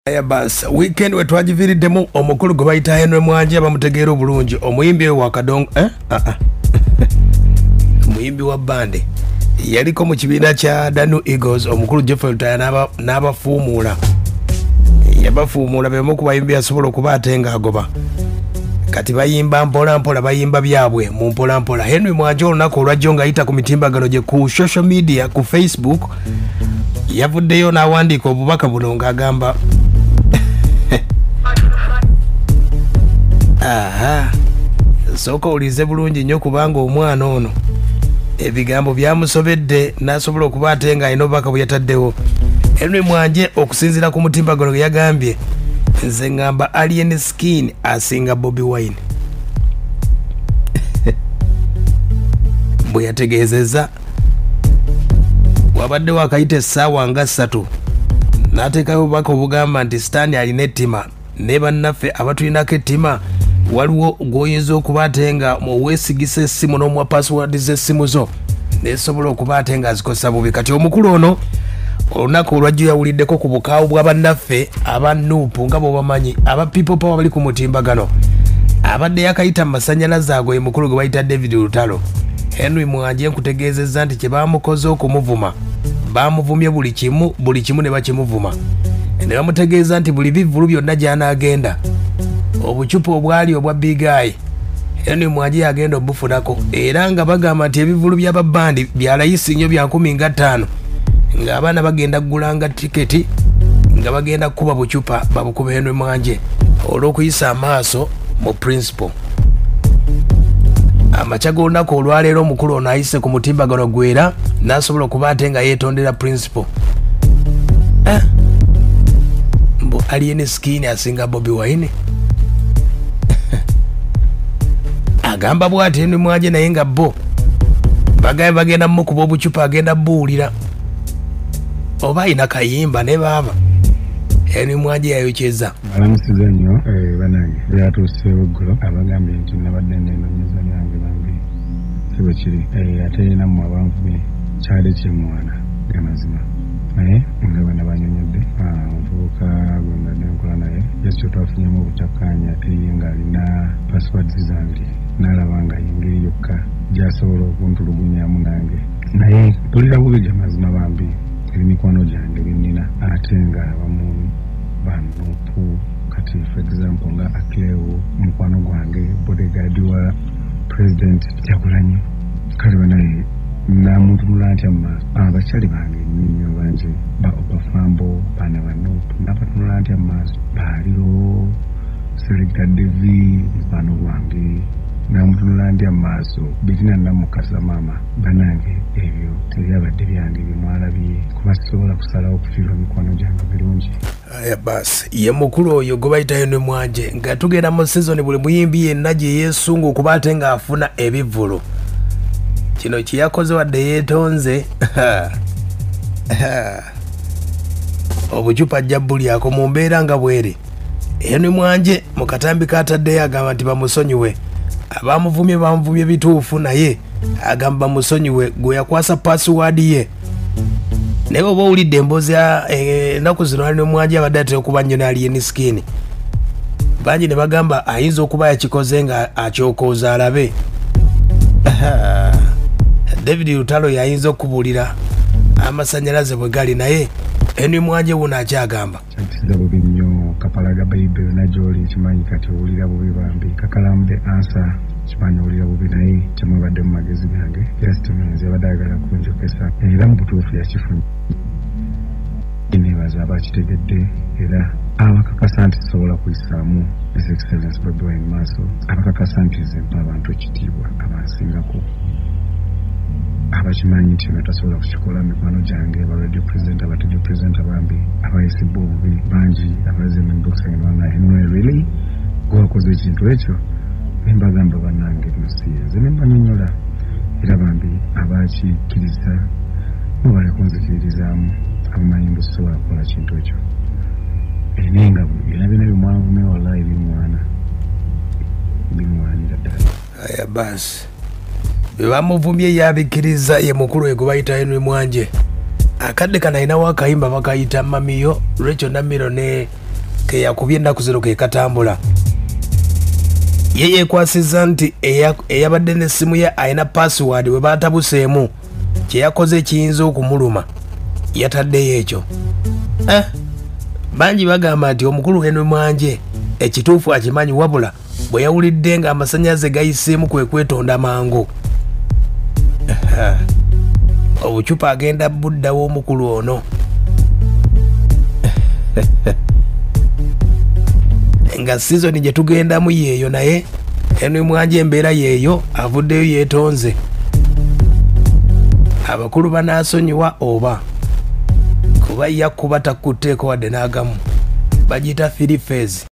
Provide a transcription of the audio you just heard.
Aya basi weekend wetwajiviiriddemu omukulu gwe bayita Henry Mwanje bamutegeera obulungi, omuyimbi wa Kadongo omuyimbi wa bande yaliko mu kibiina kya Danu Eagles. Omukulu Jeffrey Lutaaya n'abafuumuula, yabafuumuula bemu ku bayimbi asobola okuba ate ng'agoba. Kati bayimba mpola mpola, bayimba byabwe mu mpola mpola. Henry Mwanje olunaku olwajjo ng'ayita ku mitimbagano gye ku social media ku Facebook yavuddeyo n'awandiika obubaka buno ng'agamba aha, sooka owulize bulungi nnyo kubanga omwana ono ebigambo byamusobedde n'asobola okuba ate ng'alina obubaka bwe yataddewo. Henry Mwanje okusinziira ku mutimbagano gwe yagambye, nze ngamba Alien Skin asinga Bobi Wine. Bwe yategeezezza wabadde wakayita essaawa nga 3 n'ateekayo obubaka obugamba nti Sitaani alina ettima ne bannaffe abatulinako ettima, waliwo gw'oyinza okuba ate nga oweesigisa essimu n'omuwa password z'essimu zo nesobola okuba ate nga azikozesa bubi. Kati omukulu ono olunaku olwajjo yawuliddeko ku bukaawu bwa bannaffe aba NUP nga bw'obamanyi aba People Power bali ku mutimbagano, abadde yakayita mu masannyalaze ago ye mukulu gwe bayita David Lutalo. Henry Mwanje nkutegeezezza nti kye baamukoze okumuvuma, baamuvumye buli kimu, buli kimu ne bakimuvuma ne bamutegeeza nti buli bivvulu byonna gy'anaagenda obucupa obwali obwa Big Eye Henry Mwanje yagenda obufunako, era nga bagamba nti ebivvulu by'ababbandi bya layisi nnyo bya 15,000 ng'abaana bagenda kugulanga tiketi nga bagenda kukuba bucupa babukuba Henry Mwanje olw'okuyisa amaaso mu principal. Amakya g'olunaku olwaleero omukulu ono ayise ku mutimbagano gwera n'asobola okuba ate nga yeetondera principal. Mbu Alien Skin asinga Bobi Wine, agamba bw'ati Henry Mwanje, naye nga bo bagaye bagenda mukuba obucupa agenda buwulira oba ayina kayimba ne baaba. Henry Mwanje yayokyeza. Balamusiza nnyo bannange, byatuuseewo eggulo abagambye nti nabadde nenoonyeza byange bambi si bwe kiri, ate nammwe abanvumye kyali kimwana gamazima, naye nga bwe nabanyonyodde omuvubuka gwe mbadde nkola naye just twafunyemu obutakkaanya ate ye ng'alina passwords zange n'alaba nga engeri yokka gy'asobola okuntulugunyamu nange, naye mpulira bubi gamazima bambi eri mikwano gyange bennina ate nga abamu banupu. Kati for example nga Akleo mukwano gwange bodyguard wa President Kyagulanyi, kale banaye namutunula ntya mu maaso? Abakyali bange nnyo bangi ba Opafambo baana banupu nabatunula ntya mu maaso? Baaliwo Selector Devi mukwano gwange namutunula ntya mu maaso? Betina Namukasa maama banange, ebyo tebyabadde byange byemwalabye kuba sisobola kusalawo okufiirwa mikwano gyange birungi. Aya basi ye mukulu oyo gwe bayita Henry Mwanje nga tugenda mu season buli muyimbi yenna gye yeesunga okuba ate ng'afuna ebivvulu. Kino kye yakoze wadde yeetonze obucupa ajja bulyako mu mbeera nga bweri. Henry Mwanje mu katambi k'ataddeyo agamba nti bamusonyiwe, abamuvumye bamuvumye bituufu, naye agamba bamusonyiwe gwe yakwasa password ye. Naye oba owulidde emboozi ennaku zino Henry Mwanje abadde atera okuba nnyo ne Alien Skin, bangi ne bagamba ayinza okuba yakikoze nga akyokooza alabe. David Lutalo yayinza okubuulira amasannyalaze bwe gali, naye Henry Mwanje wuno akyagamba kyakisiza bubi nnyo. Kapalaga Bayibuli yonna gy'oli kimanyi kati owulira bubi bambi, kakalamu the answer kimanyi owulira bubi, naye temwabadde mu magezi gange. Just nze abadde ayagala kunjokesa era mu butuufu yakifunye. Neebaza abakitegedde era abakakasa nti tusobola kuyisaamu His Excellence Bobi Wine maaso, abakakasa nti nze mpa abantu ekitiibwa abansingako, abakimanyi nti ono tasobola kukikola. Mikwano gyange aba radio presenter, aba TV presenter bambi abayisibwa obubi bangi abazze mu inbox yange banga Henry really gwe wakoze ekintu ekyo, ne mbagamba bannange bino si nze, ne mbanyonnyola era bambi abakikkiriza mubale kunzikiririzaamu, abamanyi mbu sisobola kukola kintu ekyo. Naye nga byonna byonna byemwanvumye wallahi bimwana bimwanira ddala. Aya basi bwe bamuvumye yabikkiriza. Ye mukulu we gwe bayita Henry Mwanje. Akadde kano alinawo akayimba bakayita Mamiyo, Rachel Namiro ne Keyakubye ennaku zino ke katambula. Ye yeekwasizza nti eyabadde n'essimu ye alina password bwe baatabuseemu kye yakoze ekiyinza okumuluma yataddeyo ekyo. Bangi bagamba nti omukulu Henry Mwanje ekituufu akimanyi, wabula bwe yawulidde nga amasannyalaze gayiseemu kwe kwetonda mangu. Obucupa agenda buddawo omukulu ono. Nga sizoni gye tugendamu yeeyo, naye Henry Mwanje embeera yeeyo avuddeyo yeetonze. Abakulu banaasonyiwa oba kuba yakkuba takutteeko wadde n'agamu, bagiyita three phase.